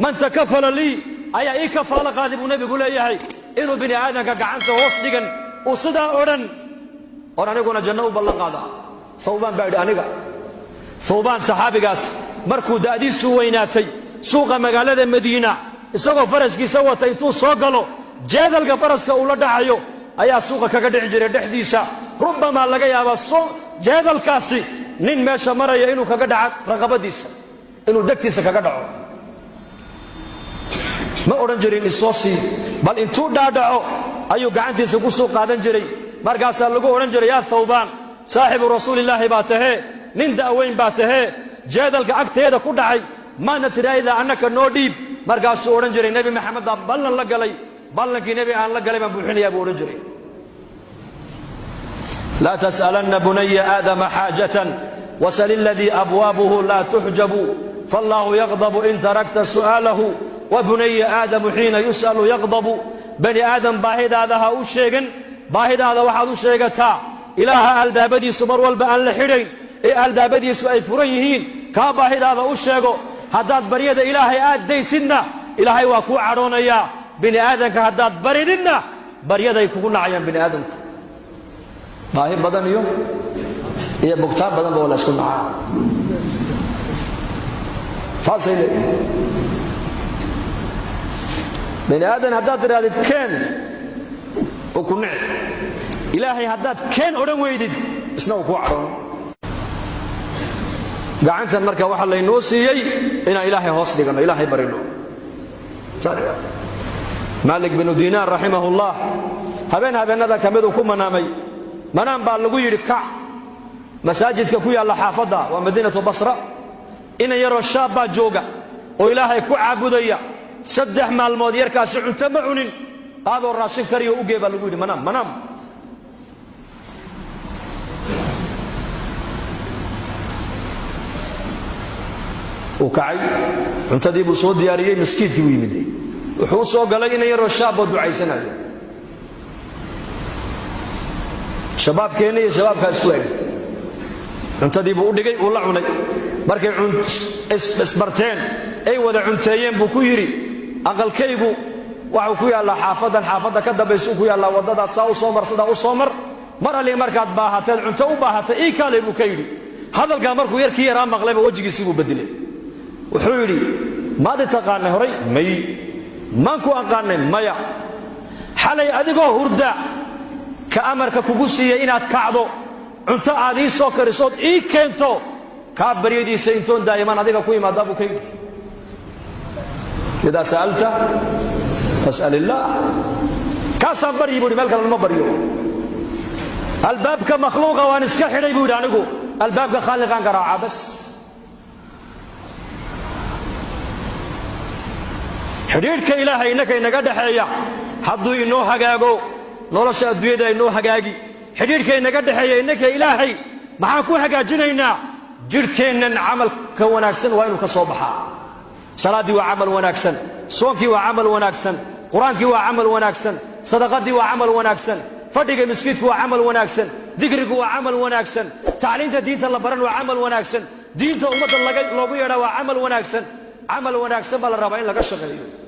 Man takafala lii, ayaa ii kafaalo qaaday, buu nebigu leeyahay, inuu bini aadamka gacanta hoos dhigan, uu sidaa odhan oon aniguna janno u ballan qaadaa. Thawbaan baa idhi aniga. Thawbaan saxaabigaas markuu da'diisu weynaatay, suuqa magaalada Madiina isagoo faraskiisa wata intuu soo galo, jeedalka faraska uu la dhacayo ayaa suuqa kaga dhici jiray dhexdiisa. Rubbamaa laga yaabaa jeedalkaasi nin meesha maraya inuu kaga dhaca raqabadiisa, inuu degtiisa kaga dhaco. Ma odhan jirin isoo sii, bal intuu dhaadhaco ayuu gacantiisa ku soo qaadan jiray. Markaasaa lagu odhan jiray: "Yaa Thawbaan, saaxibu rasuulillaahi baa tahee, nin da'weyn baa tahee, jeedalka agteeda ku dhacay maadna tidhaahdaa annaka noo dhiib?" Markaasuu odhan jiray: "Nebi Maxamed baa ballan la galay, ballankii nebi aan la galay baan buuxinayaa," buu odhan jiray. Laa tas'alanna bunaya aadama xaajatan wasal aladii abwaabuhu laa tuxjabu, faallaahu yaqdabu in tarakta su'aalahu, wa bunaya aadamu xiina yus'alu yaqdabu. Bani aadam baahidaada ha u sheegan, baahidaada waxaad u sheegataa Ilaaha albaabadiisu mar walba aan la xidhayn ee albaabadiisu ay furan yihiin. Kaa baahidaada u sheego. Haddaad baryada Ilaahay aad daysidna, Ilaahay waa kuu cadhoonayaa. Bini aadamka haddaad barididna, baryaday kugu nacayaan bini aadamku. Baahi badan iyo bugtaan badanba waa la isku nacaa, saasay leeyihin. Bini aadan haddaad tidhahdid keen, uu ku nici. Ilaahay haddaad keen odhan weydid, isna uu kuu cadhoon. Gacantan marka waxaa laynoo siiyey inaan Ilaahay hoos dhiganno, Ilaahay barino. Maalik binu Diinaar raximahullah habeen habeennada ka miduu ku manaamay. Manaan baa lagu yidhi: "Kac, masaajidka ku yaalla xaafadda," waa madiinatu Basra, "inan yaroo shaab baa jooga oo Ilaahay ku caabudaya. 3 maalmood yarkaasi cunto ma cunin. Qaadoo raashin kariyo ugee," baa lagu yidhi. Manaam, manaam. Uu kacay, cuntadii buu soo diyaariyey, maskiidkii buu yimid. Wuxuu u soo galay inan yaroo shaab oo ducaysanayo. Shabaabkeenna iyo shabaabkaa isku eg. Cuntadii buu u dhigay, uu la cunay. Markay isbarteen ay wada cunteeyeen buu ku yidhi: "Aqalkaygu waxuu ku yaallaa xaafaddan, xaafadda ka dambaysa ku yaallaa, waddadaas saa u soo mar, sidaa u soo mar. Mar alli markaad baahateed cunto u baahatay, ii kaalay," buu ka yidhi. Hadalkaa markuu yarkii yaraa maqlayba, wejigiisii buu bedelay. Wuxuu yidhi: "Maad i taqaanay horay?" "May." "Maan ku aqaanay?" "Maya." "Xalay adigoo hurda ka amarka kugu siiyey inaad kacdo, cunto aad ii soo karisood ii keento, kaa baryadiisa intoon daa'imaan adiga ku imaadaa," buu ka yidhi. Idaa sa'alta fas'al illaah. "Kaasaan baryi," buu yidhi, "meel kale ma baryo. Albaabka makhluuqa waan iska xidhay," buu yidhi, "anigu albaabka khaaliqaan garaacaa bas." Xidhiidhka Ilaahay innaka inaga dhexeeya hadduu inoo hagaago, nolosha adduunyada inoo hagaagi. Xidhiidhka inaga dhexeeya innaka Ilaahay maxaan ku hagaajinaynaa? Jidhkeennan camalka wanaagsan waa inuu ka soo baxaa. Salaaddii waa camal wanaagsan, soonkii waa camal wanaagsan, qur-aankii waa camal wanaagsan, sadaqadii waa camal wanaagsan, fadhiga miskiidku waa camal wanaagsan, dikrigu waa camal wanaagsan, tacliinta diinta la baran waa camal wanaagsan, diinta ummadda loogu yeedhaa waa camal wanaagsan. Camal wanaagsan baa la rabaa in laga shaqeeyo.